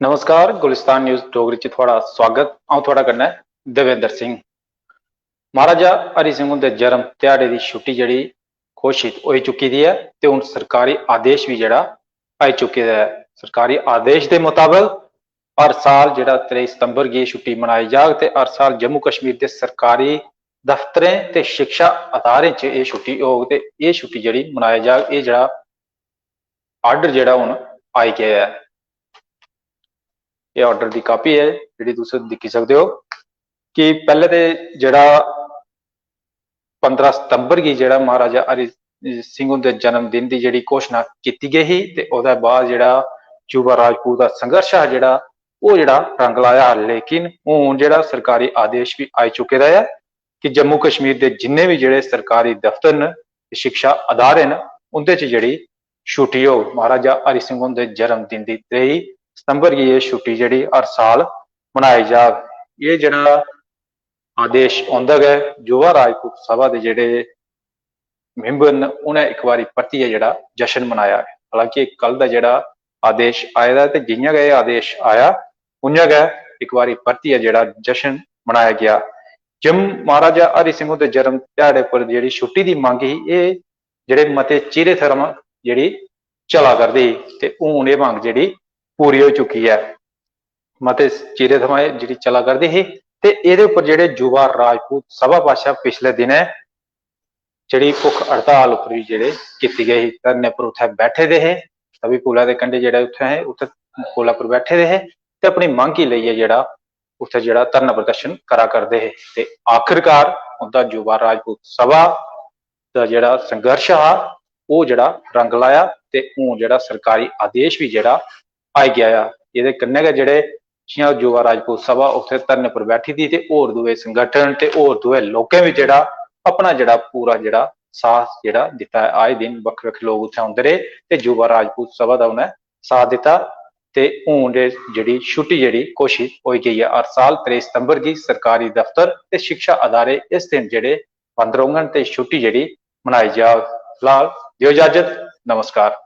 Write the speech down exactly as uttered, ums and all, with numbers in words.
नमस्कार, गुलिस्तान न्यूज डोगरी च थुआढ़ा स्वागत। अ'ऊं थुआढ़े कन्नै देवेंद्र सिंह। महाराजा हरि सिंह हुंदे जन्म ध्याड़े दी छुट्टी जेह्ड़ी घोशित होई चुकी दी ऐ ते हून सरकारी आदेश बी जेह्ड़ा आई चुके दा ऐ। सरकारी आदेश दे मताबक हर साल जेह्ड़ा त्रेई सितंबर गी एह् छुट्टी मनाई जाग ते हर साल जम्मू कश्मीर दे सरकारी दफ्तरें ते शिक्षा अदारें च एह् छुट्टी होग ते एह् छुट्टी जेह्ड़ी मनाई जाग। एह् जेह्ड़ा आर्डर जेह्ड़ा हून आई गेआ ऐ। एह् आर्डर दी कापी ऐ जेह्ड़ी तुस दिक्खी सकदे ओ कि पैह्ले ते जेह्ड़ा पंदरां सितंबर गी जेह्ड़ा महाराजा हरि सिंह हुंदे जन्मदिन दी जेह्ड़ी घोशना कीती गेई ही ते ओह्दे बाद जेह्ड़ा युवा राजपूत दा संघर्श हा जेह्ड़ा ओह् जेह्ड़ा रंग लाया हा। लेकिन हून जेह्ड़ा सरकारी आदेश बी आई चुके दा ऐ कि जम्मू कश्मीर दे जिन्ने बी जेह्ड़े सरकारी दफ्तर न ते शिक्षा अदारे न उं'दे च जेह्ड़ी छुट्टी होग। महाराजा हरि सिंह हुंदे जन्मदिन दी त्रेई सितंबर गी एह् छुट्टी जेह्ड़ी हर साल मनाई जाग। एह् जेह्ड़ा आदेश औंदा गै युवा राजपूत सभा दे जेह्ड़े मैंबर न उ'नें इक बारी परतियै जेह्ड़ा जश्न मनाया ऐ। हालांकि कल दा जेह्ड़ा आदेश आए दा ऐ ते जि'यां गै एह् आदेश आया उ'आं गै इक बारी परतियै जेह्ड़ा जश्न मनाया गेआ। जम्मू महाराजा हरि सिंह हुंदे जन्म ध्याड़े पर जेह्ड़ी छुट्टी दी मंग ही एह् जेह्ड़े मते चिरे थमां जेह्ड़ी चला करदी ही ते हून एह् मंग जेह्ड़ी पूरी होई चुकी ऐ। मते चिरे थमां एह् जेह्ड़ी चला करदी ही ते एह्दे उप्पर जेह्ड़े युवा राजपूत सभा पासेआ पिछले दिनें जेह्ड़ी भुक्ख हड़ताल उप्पर बी जेह्ड़े कीती गेई ही, धरने पर उत्थै बैठे दे हे, तवी पुलै दे कंढे जेह्ड़े उत्थै हे, उत्थै पुलै पर बैठे दे हे ते अपनी मंग गी लेइयै जेह्ड़ा उत्थै जेह्ड़ा धरना प्रदर्शन करा करदे हे। ते आखिरकार उं'दा युवा राजपूत सभा दा जेह्ड़ा संघर्श हा ओह् जेह्ड़ा रंग लाया ते हून जेह्ड़ा सरकारी आदेश बी जेह्ड़ा आई गेआ। एह्दे कन्नै गै जेह्ड़े जि'यां युवा राजपूत सभा उत्थै धरने पर बैठी दी ते होर दूए संगठन ते होर दूए लोकें बी जेह्ड़ा अपना जेह्ड़ा पूरा जेह्ड़ा साथ जेह्ड़ा दित्ता ऐ। आए दिन बक्ख बक्ख लोक उत्थै औंदे रेह् ते युवा राजपूत सभा दा उ'नें साथ दित्ता ते हून एह् जेह्ड़ी छुट्टी जेह्ड़ी घोशित होई गेई ऐ। हर साल त्रेई सितंबर गी सरकारी दफ्तर ते शिक्षा अदारे इस दिन जेह्ड़े बंद रौह्ङन ते छुट्टी जेह्ड़ी मनाई जाग। फिलहाल देओ इजाजत, नमस्कार।